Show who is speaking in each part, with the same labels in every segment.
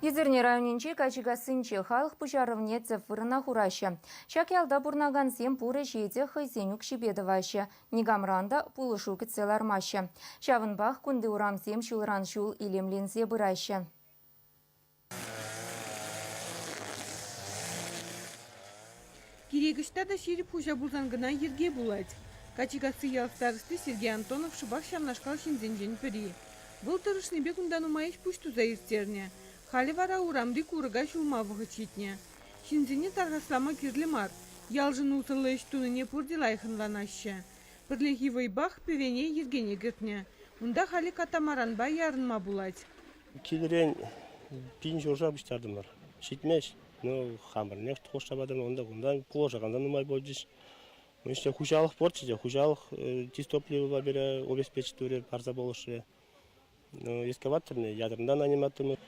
Speaker 1: Етӗрне районӗнчи Качикассинче халӑх пуҫарӑвне тӗп вырӑна хураҫҫӗ. Ҫак ялта пурӑнакансем пур ӗҫе те хӑйсен укҫипе тӑваҫҫӗ, никамран та пулӑшу кӗтсе лармаҫҫӗ. Ҫавӑнпах кунти урамсем ҫулран-ҫул илемленсе пыраҫҫӗ.
Speaker 2: Кирек ӑҫта та ҫирӗп хуҫа пулсан кӑна йӗрке пулать. Качикасси ял старости Сергей Антонов шӑпах ҫавнашкал ҫынсенчен пӗри. Вӑл тӑрӑшнипе кунта нумай ӗҫ-пуҫ туса ирттернӗ. Халӗ вара урамри курӑка ҫулма вӑхӑт ҫитнӗ. Ҫынсене тархаслама кирлӗ мар, ялшӑн усӑллӑ ӗҫ тунине пурте лайӑх ӑнланаҫҫӗ. Пӗрлехи вӑйпах пӗвене йӗркене кӗртнӗ. Унта халӗ катамаранпа ярӑнма пулать.
Speaker 3: Килӗрен пин ҫурша пуҫтартӑмӑр. Ҫитмест. Ну, хамӑрнех хушса патӑмӑр. Унта кунтан пулӑшакан та нумай пулчӗҫ. Ӗҫте хуҫалӑх пурччӗ те, хуҫалӑх дистопливӑпа пире обеспечить турӗ, парса пулӑшрӗ. Экскаваторне ядернӑй наниматтӑмӑр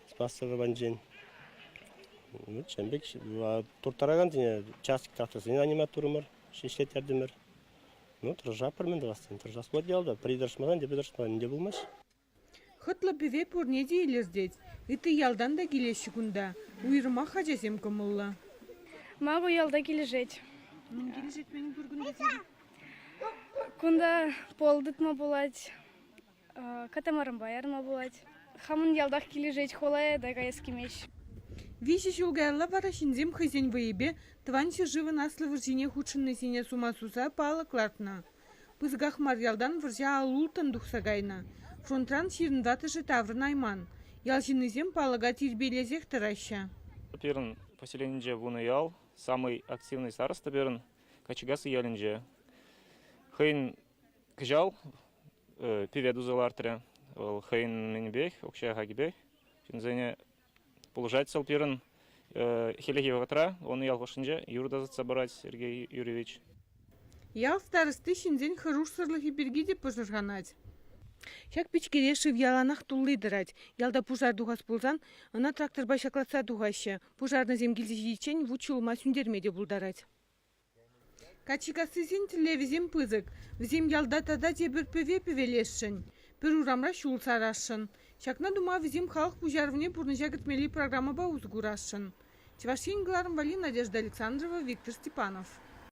Speaker 3: Спасово патӗнчен. Ҫавӑн пек турттаракансене частик тракторсене нанимать турӑмӑр, ӗҫлеттертӗмӗр. Ну, тӑрӑшатпӑр мӗн тӑвас тен. Тӑрӑшас пулать ялта. Пӗри тӑрӑшмасан, тепри тӑрӑшмасан ӗнтӗ пулмасть.
Speaker 2: Хӑтлӑ пӗве пурне те илӗртет. Ытти ялтан та килеҫҫӗ кунта. Уйрӑмах ачасем кӑмӑллӑ.
Speaker 4: Ман ку ялта килӗшет.
Speaker 2: Мӗн килӗшет мӗн пур кунта сире?
Speaker 4: Кунта пол тытма пулать, катамаранпа ярма пулать. Хамӑн ялтах килӗшет, хулая та каяс килмест.
Speaker 2: Виҫӗ ҫул каялла вара ҫынсем хӑйсен вӑйӗпе Тӑван ҫӗршывӑн Аслӑ вӑрҫине хутшӑннисене сума суса палӑк лартнӑ. Пысӑках мар ялтан вӑрҫа ал-улттӑн тухса кайнӑ. Фронтран ҫырӑнтатӑшӗ таврӑнайман. Ял ҫыннисем палӑка тирпейлесех тӑраҫҫӗ.
Speaker 5: Пирӗн поселенинче 10 ял. Самый активный староста пирӗн Качикасси ялӗнче. Хӑйӗн кӑҫал пӗве туса лартрӗ. Вӑл хӑйӗн мӗнӗпех, укҫа хакӗпех ҫынсене пулӑшать вӑл пирӗн. Хӗллехи вӑхӑтра он ял хушшинче юр тасатса парать Сергей Юрьевич.
Speaker 2: Ял старости ҫынсен хӑрушсӑрлӑхӗ пирки те пӑшӑрханать. Ҫак пичкере шыв яланах тулли тӑрать. Ялта пушар тухас пулсан ӑна тракторпа ҫаклатса тухаҫҫӗ. Пушарнӑйсем килсе ҫитиччен вут-ҫулӑма сӳнтерме те пултарать. Каччикассисен тӗллевӗсем пысӑк. Вӗсем ялта тата тепӗр пӗве пӗвелесшӗн, пӗр урамра ҫул сарасшӑн. Ҫакна тума вӗсем халӑх пуҫарӑвне пурнӑҫа кӗртмелли программӑпа усӑ курасшӑн. Чӑваш Ен кӑларӑм валли Надежда Александрова, Виктор Степанов.